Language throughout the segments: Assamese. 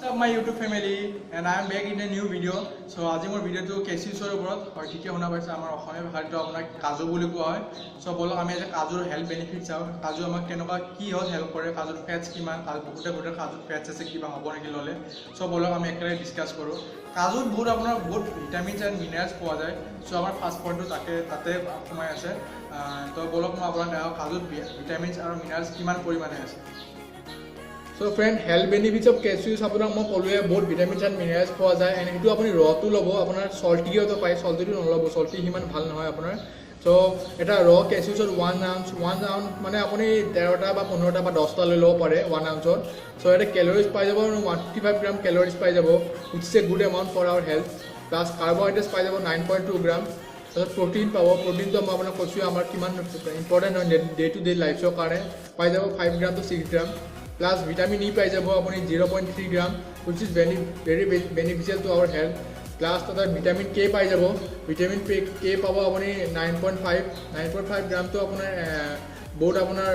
Up my YouTube family, and I am back in a new video. So আজি মোৰ ভিডিঅ'টো কেচিউছৰ ওপৰত হয়। ঠিকে শুনা পাইছে, আমাৰ অসমীয়া ভাষাটো আপোনাক কাজু বুলি কোৱা হয়। চ' ব'লক আমি আজি কাজুৰ হেল্থ বেনিফিট চাওঁ। কাজু আমাক কেনেকুৱা কিহত হেল্প কৰে, কাজুৰ ফেটছ কিমান, বহুতে বহুতে কাজুত ফেটছ আছে, কিবা হ'ব নেকি ল'লে। চ' ব'লক আমি একেলগে ডিছকাছ কৰোঁ। কাজুত বহুত আপোনাৰ বহুত ভিটামিনছ এণ্ড মিনাৰেলছ পোৱা যায়। চ' আমাৰ ফাৰ্ষ্ট পইণ্টটো তাতে সোমাই আছে। তো ব'লক মই আপোনাক দেখাওঁ কাজুত ভিটামিনছ আৰু মিনাৰেলছ কিমান পৰিমাণে আছে। So friend, health benefits of cashews আপোনাক মই ক'লোৱে, বহুত ভিটামিনছ এণ্ড মিনাৰেলছ পোৱা যায়। এণ্ড সেইটো আপুনি ৰটো ল'ব, আপোনাৰ চল্টিও পায়, চল্টিটো নল'ব, চল্টি সিমান ভাল নহয় আপোনাৰ। চ' এটা ৰ কেচিউছত 1 আউন্স মানে আপুনি 13টা বা 15টা বা 10টা লৈ ল'ব পাৰে 1 আউন্সত। চ' ইয়াতে কেলৰিজ পাই যাব 155 গ্ৰাম কেলৰিজ পাই যাব, which is a good amount for our health. Plus carbohydrates পাই যাব 9.2 গ্ৰাম। তাৰপিছত প্ৰ'টিন পাব। প্ৰ'টিনটো মই আপোনাক কৈছোঁৱে আমাৰ কিমান ইম্পৰ্টেণ্ট হয় ডে টু ডে লাইফৰ কাৰণে। পাই যাব 5 gram to 6 gram. Plus vitamin E পাই যাব আপুনি 0.3 gram, which is very very beneficial to our health. Plus তাতে ভিটামিন কে পাই যাব। ভিটামিন কে পাব আপুনি 9.5 গ্ৰামটো আপোনাৰ বহুত আপোনাৰ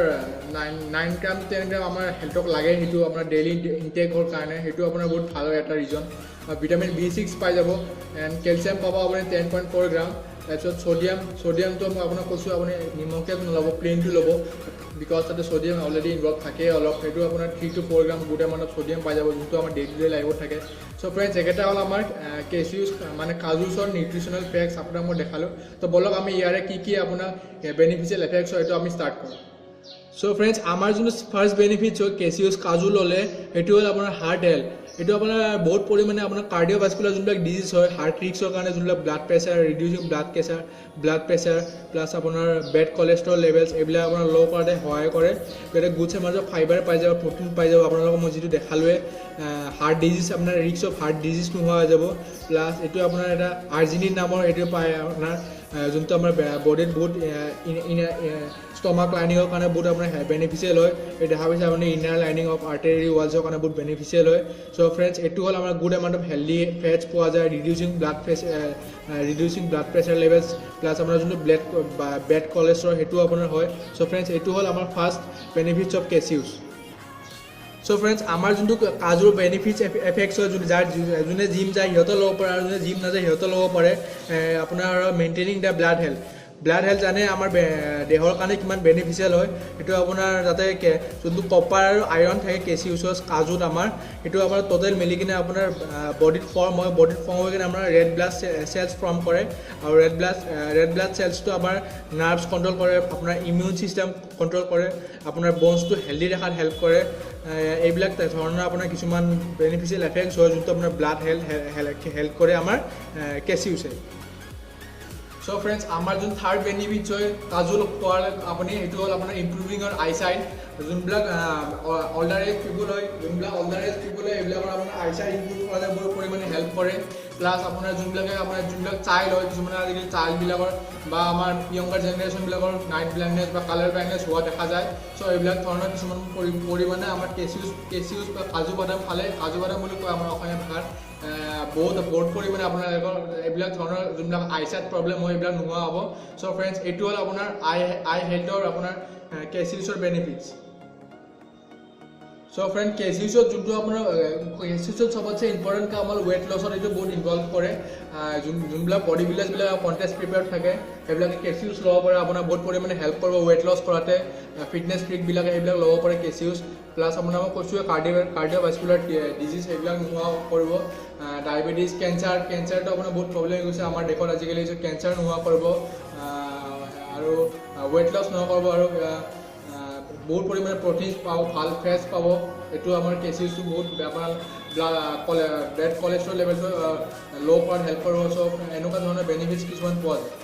9 গ্ৰাম 10 গ্ৰাম আমাৰ হেল্থক লাগে। সেইটো আপোনাৰ ডেইলি ইনটেকৰ কাৰণে সেইটো আপোনাৰ বহুত ভাল হয় এটা ৰিজন। ভিটামিন বি6 পাই যাব এণ্ড কেলছিয়াম পাব আপুনি 10.4 গ্ৰাম। তাৰপিছত ছ'ডিয়াম, ছ'ডিয়ামটো মই আপোনাক কৈছোঁ, আপুনি নিমখীয়াটো নল'ব, প্লেইনটো ল'ব, because তাতে ছ'ডিয়াম অলৰেডি ইনভল্ভ থাকে অলপ। সেইটো আপোনাৰ 3 to 4 gram good amount of sodium পাই যাব, যোনটো আমাৰ ডে টু ডে লাইফত থাকে। চ' ফ্ৰেণ্ডছ, একেটা হ'ল আমাৰ কেচিউছ মানে কাজুছৰ নিউট্ৰিচনেল ফেক্টছ আপোনাক মই দেখালোঁ। তো ব'লক আমি ইয়াৰে কি কি আপোনাৰ বেনিফিচিয়েল এফেক্টছ হয়, এইটো আমি ষ্টাৰ্ট কৰোঁ। চ' ফ্ৰেণ্ডছ, আমাৰ যোনটো ফাৰ্ষ্ট বেনিফিটছ হয় কেচিউছ কাজু ল'লে, সেইটো হ'ল আপোনাৰ হাৰ্ট হেল্থ। এইটো আপোনাৰ বহুত পৰিমাণে আপোনাৰ কাৰ্ডিঅ'ভাস্কুলাৰ যোনবিলাক ডিজিজ হয়, হাৰ্ট ৰিস্কৰ কাৰণে যোনবিলাক blood pressure, reducing blood pressure plus আপোনাৰ বেড কলেষ্ট্ৰল লেভেলছ, এইবিলাক আপোনাৰ ল' কৰাতে সহায় কৰে। গতিকে গুড এমাউণ্ট অফ ফাইবাৰ পাই যাব, প্ৰ'টিন পাই যাব। আপোনালোকক মই যিটো দেখালোৱে, হাৰ্ট ডিজিজ আপোনাৰ ৰিস্ক অফ হাৰ্ট ডিজিজ নোহোৱা হৈ যাব। প্লাছ এইটো আপোনাৰ এটা আৰ্জিনিন নামৰ এইটো পায় আপোনাৰ, যোনটো আমাৰ বডিত বহুত ষ্টমাক লাইনিঙৰ কাৰণে বহুত আপোনাৰ বেনিফিচিয়েল হয়। এই দেখা পাইছে আপুনি, ইনাৰ লাইনিং অফ আৰ্টেৰী ৱালছৰ কাৰণে বহুত বেনিফিচিয়েল হয়। চ' ফ্ৰেণ্ডছ, এইটো হ'ল আমাৰ good amount of healthy fats পোৱা যায়, reducing blood pressure levels, plus আপোনাৰ যোনটো বেড কলেষ্ট্ৰল, সেইটো আপোনাৰ হয়। চ' ফ্ৰেণ্ডছ, এইটো হ'ল আমাৰ first benefits of cashews. So friends, আমাৰ যোনটো কাজুৰ বেনিফিটছ এফেক্টছ হয়, যোন যাৰ যোনে জিম যায় সিহঁতেও ল'ব পাৰে আৰু যোনে জিম নাযায় সিহঁতেও ল'ব পাৰে। আপোনাৰ maintaining the blood health. Blood health জানে আমাৰ দেহৰ কাৰণে কিমান বেনিফিচিয়েল হয়। সেইটো আপোনাৰ যাতে যোনটো কপাৰ আৰু আইৰণ থাকে কেচিউছত, কাজুত আমাৰ, সেইটো আমাৰ ট'টেল মিলি কিনে আপোনাৰ বডিত ফৰ্ম হয়। বডিত ফৰ্ম হৈ কিনে আপোনাৰ ৰেড ব্লাড চেলছ ফৰ্ম কৰে আৰু ৰেড ব্লাড চেলছটো আমাৰ নাৰ্ভছ কণ্ট্ৰল কৰে, আপোনাৰ ইমিউন ছিষ্টেম কণ্ট্ৰল কৰে, আপোনাৰ বনছটো হেল্ডি ৰখাত হেল্প কৰে। এইবিলাক ধৰণৰ আপোনাৰ কিছুমান বেনিফিচিয়েল এফেক্টছ হয়, যোনটো আপোনাৰ ব্লাড হেল্থ হেল্প কৰে আমাৰ কেচিউছে। চ' ফ্ৰেণ্ডছ, আমাৰ যোন থাৰ্ড বেনিফিটছ হয় কাজু খোৱাৰ আপুনি, সেইটো হ'ল আপোনাৰ ইম্প্ৰুভিং আৱাৰ আইচাইট। যোনবিলাক অল্ডাৰ এজ পিপুল হয়, যোনবিলাক অল্ডাৰ এজ পিপুল হয়, এইবিলাকৰ আপোনাৰ আইচাইট ইম্প্ৰুভ কৰাতে বহুত পৰিমাণে হেল্প কৰে। প্লাছ আপোনাৰ যোনবিলাকে আপোনাৰ যোনবিলাক চাইল্ড হয়, কিছুমানে আজিকালি চাইল্ডবিলাকৰ বা আমাৰ য়ংগাৰ জেনেৰেশ্যনবিলাকৰ নাইট ব্লাইণ্ডনেছ বা কালাৰ ব্লাইণ্ডনেছ হোৱা দেখা যায়। চ' এইবিলাক ধৰণৰ কিছুমান পৰিমাণে আমাৰ কেচিউছ বা কাজু বাদাম খালে, কাজু বাদাম বুলি কয় আমাৰ অসমীয়া ভাষাত, বহুত বহুত পৰিমাণে আপোনালোকৰ এইবিলাক ধৰণৰ যোনবিলাক আইচাইট প্ৰব্লেম হয়, এইবিলাক নোহোৱা হ'ব। চ' ফ্ৰেণ্ডছ, এইটো হ'ল আপোনাৰ আই হেল্থৰ আপোনাৰ কেচিউছৰ বেনিফিটছ। চ' ফ্ৰেণ্ড, কেচিউছত যোনটো আপোনাৰ কেচিউছত চবতছে ইম্পৰ্টেণ্ট কাম হ'ল ৱেইট লছত এইটো বহুত ইনভল্ভ কৰে। যোনবিলাক বডি বিল্ডাৰ্ছবিলাক কণ্টেষ্ট প্ৰিপেয়াৰ থাকে, সেইবিলাকে কেচিউছ ল'ব পাৰে। আপোনাৰ বহুত পৰিমাণে হেল্প কৰিব ৱেইট লছ কৰাতে। ফিটনেছ ফ্ৰিকবিলাকে সেইবিলাক ল'ব পাৰে কেচিউছ। প্লাছ আপোনাৰ মই কৈছোঁৱে, কাৰ্ডিঅ' ভাস্কুলাৰ ডিজিজ সেইবিলাক নোহোৱা কৰিব। ডায়েবেটিছ, কেঞ্চাৰ, কেঞ্চাৰটো আপোনাৰ বহুত প্ৰব্লেম হৈ গৈছে আমাৰ দেশত আজিকালি, কেঞ্চাৰ নোহোৱা কৰিব আৰু ৱেইট লছ নোহোৱা কৰিব আৰু বহুত পৰিমাণে প্ৰটিনছ পাব, ভাল ফেটছ পাব। এইটো আমাৰ কেচিউছটো বহুত আপোনাৰ ব্লাড কলেষ্ট্ৰল লেভেলটো ল' কৰাত হেল্প কৰিব। চ' এনেকুৱা ধৰণৰ বেনিফিটছ কিছুমান পোৱা যায়।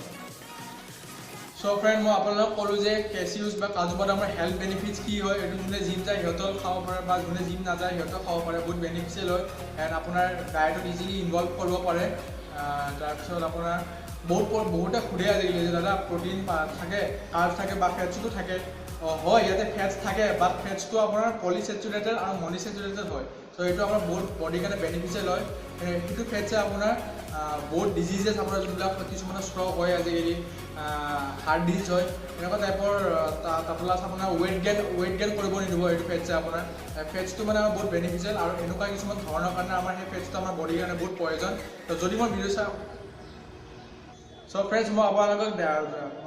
চ' ফ্ৰেণ্ড, মই আপোনালোকক ক'লোঁ যে কেচিউছ বা কাজু বাদামৰ হেল্থ বেনিফিটছ কি হয়। এইটো যোনে জিম যায় সিহঁতেও খাব পাৰে বা যোনে জিম নাযায় সিহঁতেও খাব পাৰে। বহুত বেনিফিচিয়েল হয় এণ্ড আপোনাৰ ডায়েটত ইজিলি ইনভল্ভ কৰিব পাৰে। তাৰপিছত আপোনাৰ বহুতে সোধে আজিকালি যে দাদা, প্ৰটিন থাকে, কাৰ্বছ থাকে বা ফেটছটো থাকে। হয়, ইয়াতে ফেটছ থাকে, বাট ফেটছটো আপোনাৰ পলিচেচুৰেটেড আৰু মনোচেচুৰেটেড হয়। চ' এইটো আমাৰ বহুত বডিৰ কাৰণে বেনিফিচিয়েল হয়। সেইটো ফেটছে আপোনাৰ বহুত ডিজিজেছ, আপোনাৰ যোনবিলাক কিছুমানৰ ষ্ট্ৰক হয় আজিকালি, হাৰ্ট ডিজিজ হয়, এনেকুৱা টাইপৰ। প্লাছ আপোনাৰ ৱেইট গেইন কৰিব নিদিব এইটো ফেটছে। আপোনাৰ ফেটছটো মানে আমাৰ বহুত বেনিফিচিয়েল আৰু এনেকুৱা কিছুমান ধৰণৰ কাৰণে আমাৰ সেই ফেটছটো আমাৰ বডিৰ কাৰণে বহুত প্ৰয়োজন। তো যদি মই ভিডিঅ' চাওঁ, চ' ফ্ৰেণ্ডছ, মই আপোনালোকক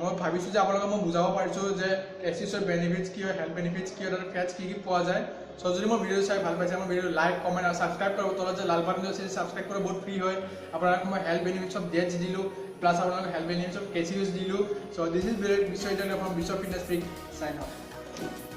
মই ভাবিছোঁ যে আপোনালোকক মই বুজাব পাৰিছোঁ যে কেচিউছৰ বেনিফিটছ কি হয়, হেল্থ বেনিফিটছ কি হয়, তাতে ফেটছ কি কি পোৱা যায়। চ' যদি মোৰ ভিডিঅ' চাই ভাল পাইছে, মোৰ ভিডিঅ' লাইক, কমেণ্ট আৰু ছাবস্ক্ৰাইব কৰিব। তলত যে লাল বাটনটো আছে, ছাবস্ক্ৰাইব কৰিব, বহুত ফ্ৰী হয়। আপোনালোক মই হেল্থ বেনিফিটছ অফ ডেটছ দিলোঁ, প্লাছ আপোনালোক হেল্থ বেনিফিটছ অফ কেচিউছ দিলোঁ। So this is Biswajit from Biswa Fitness Freak, sign off.